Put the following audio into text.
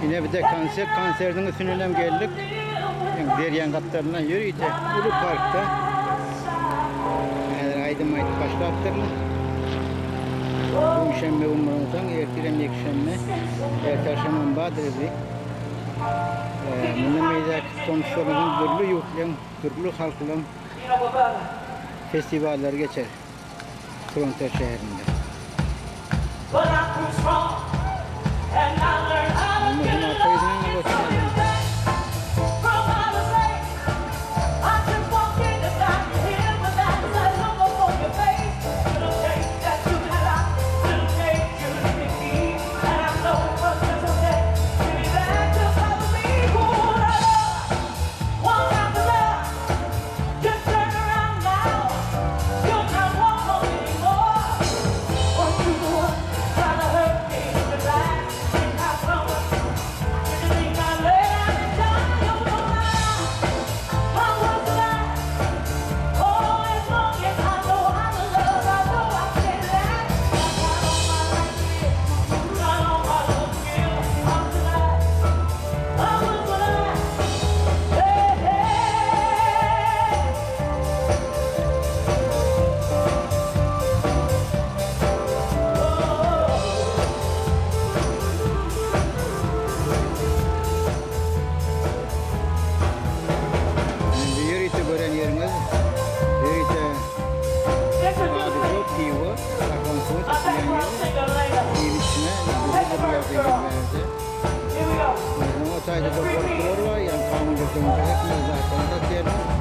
Ine bir de konsert, konsertiň üstünden hem geldik. Yani derýaň gapdalyndan ýörite uly parkda. Häzir aýdym aýdyp başlapdyrlar. Bu şenbe gün bolansoň, ertir hem ýekşenbe, ertir agşamam bardyr izi. Mundan beýläk tomuslarymyzyň dürli ýurtlaryň, dürli halklaryň festiwallary geçer Toronto şäherinde. Indi ýörite gören ýeriňiz ýörite ady ýok piwo, saklan suwy satylýan ýeri. Iýip-içme dürli-dürli ýagdaý ýerlerde. Onsoň o taýda-da gorkular bar, ýagny kanun dökülende hemme zatlaryny satýarlar.